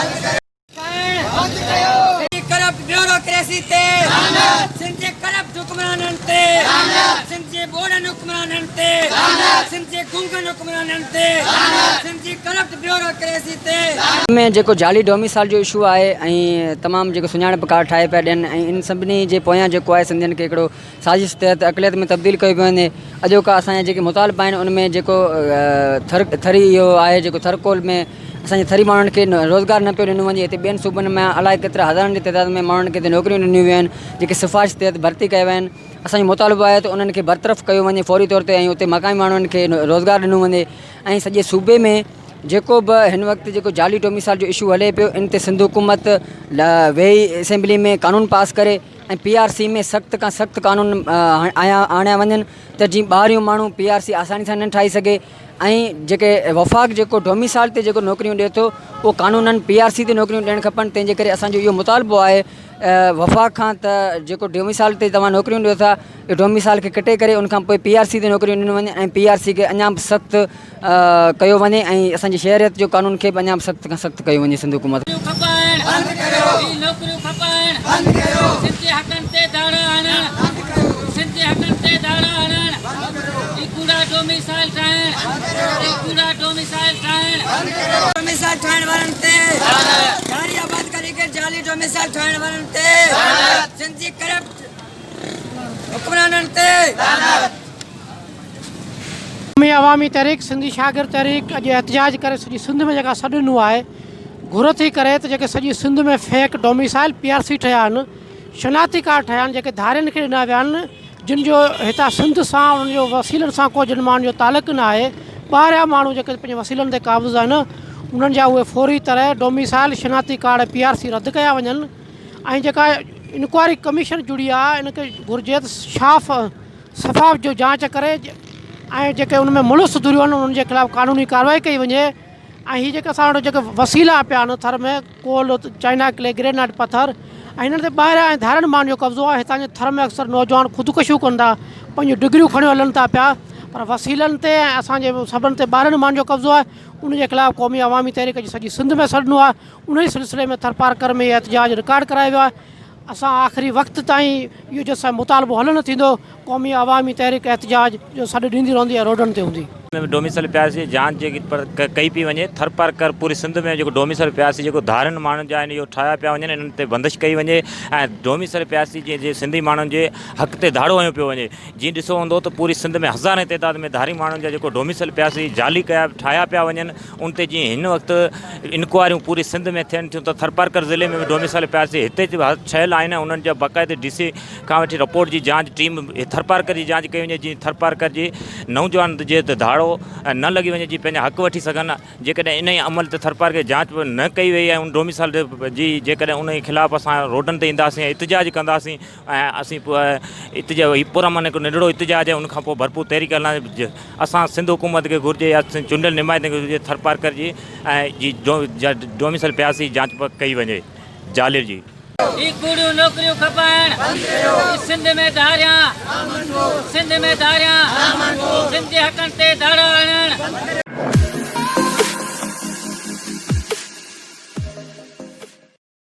سنڌ جي corrupt bureaucracy تي لعنت، سنڌ جي ڪرپٽ حڪمرانن تي لعنت، سنڌ جي ٻوڙن حڪمرانن تي لعنت، سنڌ جي گونگن حڪمرانن تي لعنت، سنڌ جي ڪرپٽ بيوروڪريسي تي لعنت. ۾ جيڪو جعلي ڊوميسائل جو اشو آهي ۽ تمام جيڪو سڃاڻپ ڪارڊ ٺاهي پيا ڏين ۽ ان سڀني جي پويان جيڪو آهي سنڌين کي هڪڙو سازش تحت اقليت ۾ تبديل ڪيو پيو وڃي اڄوڪا اسان جا جيڪي مطالبا آهن ان ۾ جيڪو ٿر ٿري اهو آهي جيڪو ٿرڪول ۾ اسان جي ٿري ماڻهن کي روزگار نه پيو ڏنو وڃي هتي ٻين صوبن مان الائي ڪيترا هزارن جي تعداد ۾ ماڻهن کي هتي نوڪريون ڏنيون ويون آهن جيڪي سفارش تحت ڀرتي ڪيا ويا آهن اسان جو مطالبو آهي ته انهن کي برطرف ڪيو وڃي فوري طور تي ۽ اتي مقامي ماڻهن کي روزگار ڏنو وڃي ۽ سڄي صوبي ۾ جيڪو به هن وقت جيڪو جعلي ڊوميسائل جو اشو هلي پيو ان تي سنڌ حڪومت ويهي اسيمبلي ۾ قانون پاس ڪري ۽ پي آر سي ۾ سخت کان سخت قانون آڻيا وڃن ته جيئن ٻاهريون ماڻهو پي آر سي آساني سان نه ٺاهي سگهي ۽ جيڪي وفاق جيڪو ڊوميسائل تي جيڪو نوڪريون ڏئي ٿو اهو قانونن پي آر سي تي نوڪريون ڏيڻ کپن تنهن جي ڪري اسانجو اهو مطالبو آهي وفاق کان ته جيڪو ڊوميسائل تي توهان نوڪريون ڏيو ٿا اهو ڊوميسائل کي ڪٽي ڪري ان کان پوء پي آر سي تي نوڪريون ڏنيون وڃن ۽ پي آر سي کي اڃا به سخت ڪيو وڃي ۽ اسان جي شهريت جو قانون کي به اڃا به سخت کان سخت ڪيو وڃي سنڌ حڪومت. نوڪريون کپائڻ بند ڪريو هي نوڪريون کپائڻ بند ڪريو سنڌ جي حقن تي ڌاڙا هڻڻ بند ڪريو سنڌ جي حقن تي ڌاڙا هڻڻ بند ڪريو هي ڪوڙا ڊوميسائل ٺاهڻ بند ڪريو هي ڪوڙا ڊوميسائل ٺاهڻ بند ڪريو ڊوميسائل ٺاهڻ وارن تي لعنت ڌاري آبادڪاري کي جعلي ڊوميسائل ٺاهڻ وارن تي لعنت سنڌ جي ڪرپٽ حڪمرانن تي لعنت. قومي عوامي تحريڪ، سنڌي شاگرد تحريڪ اڄ احتجاج ڪري سڄي سنڌ ۾ جيڪا سڏ ڏنو آهي گهر ٿي ڪري ته جيڪي سڄي Sindh ۾ fake domicile P R C ٺهيا آهن شناختي ڪارڊ ٺهيا آهن جيڪي ڌارين کي ڏنا ويا آهن جن جو هتان سنڌ سان انهن جو وسيلن سان ڪو جن ماڻهن جو تعلق نه آهي ٻاهريان ماڻهو جيڪي پنهنجي وسيلن تي قابض آهن انهن جا اهي فوري طرح ڊوميسائل شناختي ڪارڊ پي آر سي رد ڪيا وڃن ۽ جيڪا انڪوائري ڪميشن جڙي آهي ان کي گهرجي ته شاف شفاف جو جاچ ڪري ۽ جيڪي ان ۾ ملوث ڌريون آهن انهن جي خلاف قانوني ڪارروائي ڪئي وڃي ۽ هي جيڪي اسان وٽ جيڪي وسيلا پيا آهن Thar ۾ coal china clay granite پٿر ۽ هنن تي ٻاهريان ۽ ڌارين ماڻهن جو قبضو آهي هتان جي ٿر ۾ اڪثر نوجوان خودڪشيون ڪن ٿا پنهنجون ڊگريون کڻيو هلن ٿا پيا پر وسيلن تي ۽ اسان جي سڀن تي ٻاهرين ماڻهن جو قبضو آهي ان جي خلاف قومي عوامي تحريڪ جي سڄي سنڌ ۾ سڏنو آهي ان ئي سلسلي ۾ ٿرپارڪر ۾ احتجاج رڪارڊ ڪرايو ويو آهي اسان آخري وقت تائين اهو جيستائين مطالبو حل نه ٿيندو قومي عوامي تحريڪ احتجاج جو سڏ ڏيندي رهندي ۽ روڊن تي هوندي. ۾ ڊوميسل پياسي جي جانچ جيڪي ڪئي پئي وڃي ٿرپارڪر پوري سنڌ ۾ جيڪو ڊوميسل پياسي جيڪو ڌارين ماڻهن جا آهن اهو ٺاهيا پيا وڃن انهن تي بندش ڪئي وڃي ۽ ڊوميسل پياسي جي جي سنڌي ماڻهن جي حق تي ڌاڙو هنيو پيو وڃي جيئن ڏسو هوندو ته پوري سنڌ ۾ هزارين تعداد ۾ ڌارين ماڻهن جا جيڪو ڊوميسل پياسي جعلي ڪيا ٺاهيا پيا وڃن ان تي جيئن هن وقت انڪوائريون پوري سنڌ ۾ ٿين ٿيون ته ٿرپارڪر ضلعي ۾ به ڊوميسائل پياسي هتي به ٺهيل آهن ۽ انهن جا باقاعدي ڊي سي کان وٺي رپورٽ جي جانچ ٽيم ٿرپارڪر جي جانچ ڪئي وڃي جيئن ٿرپارڪر جي نوجوان جي تي ڌاڙو نه لڳي وڃي جيئن پنهنجا حق وٺي سگهن جيڪڏهن انهي عمل تي ٿرپارڪر جي جانچ نه ڪئي وئي ۽ ان ڊوميسائل جي جيڪڏهن انهي خلاف اسان روڊن تي اينداسين احتجاج ڪنداسين ۽ اسين احتجاج هي پرامن هڪ ننڍڙو احتجاج آهي ان کان پوء ڀرپور تحريڪ هلنداسين اسان سنڌ حڪومت کي گهرجي يا چونڊيل نمائندن کي گهرجي ٿرپارڪر جي ۽ جي ڊوميسل پياسي جانچ ڪئي وڃي جالر جي. هي ڪوڙيون نوڪريون کپائڻ هي سنڌ ۾ ڌاريان سنڌ ۾ ڌاريان سنڌ جي حقن تي ڌاڙا هڻڻ.